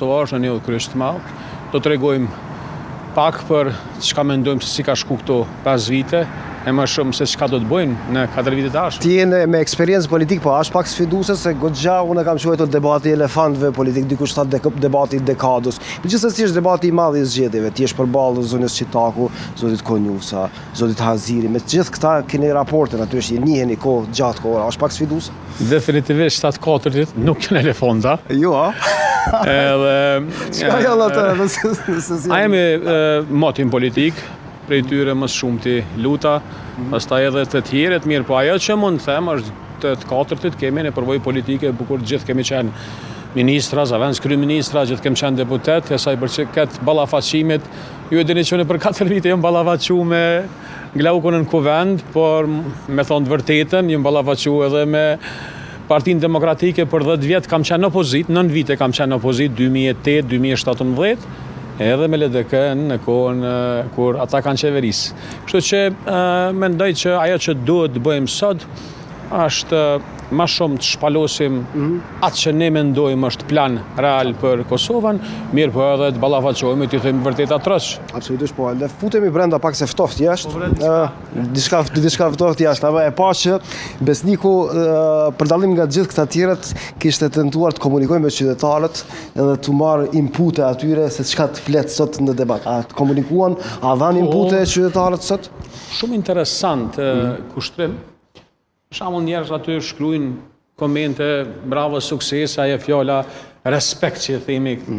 Kosova është në një udhëkryq të madh. Do të tregojmë pak për çka mendojmë se si ka shku këto 5 vite, e më shumë se çka do të bëjmë në 4 vitet e ardhshme. Ti je me eksperiencë politikë, po është pak sfiduese se goxha unë e kam quajtur debati i elefantëve politik, dikush tha debati i dekadës. Gjithsesi është debati i madh i zgjedhjeve. Ti je përballë zonjës Çitaku, zotit Konjufca, zotit Haziri, me të gjithë këta keni raporte natyrisht, ju njiheni kohë gjatë kohë, është pak sfiduese? Definitivisht ata të katërtit nuk janë elefanta. Jo, a? Edhe Çka janë ato nëse nëse si? A jemi moti në politik, prej tyre më së shumti Luta, pastaj edhe të tjerët, mirë, po ajo që mund të them është të, të katërtit kemi në përvojë politike, bukur gjithë kemi qenë ministra, zëvendës kryeministra, gjithë kemi qenë deputet, e sa i përket ballafaqimit, ju e dini që unë për 4 vite jam ballafaqu me Glaukun në kuvend, por me thonë të vërtetën, jam ballafaqu edhe me Partinë Demokratike për 10 vjet kam qenë në opozitë, 9 vite kam qenë në opozitë 2008-2017, edhe me LDK në kohën kur ata kanë qeveris. Kështu që mendoj që ajo që duhet të bëjmë sot është ma shumë të shpalosim mm atë që ne mendojmë është plan real për Kosovën, mirë po edhe të ballafaqohemi të themi vërteta troç. Absolutisht po. Le futemi brenda pak se ftohtë jashtë. Po, diçka diçka ftohtë jashtë, apo e pa që Besniku për dallim nga gjithë këta tjerët kishte tentuar të komunikojë me qytetarët edhe të marrë inpute atyre se çka të flet sot në debat. A të komunikuan, a dhanë inpute po, qytetarët sot? Shumë interesant mm. Kushtrim. Për shembull njerëz aty shkruajnë komente, bravo, sukses, ajo fjala respekt që e themi mm.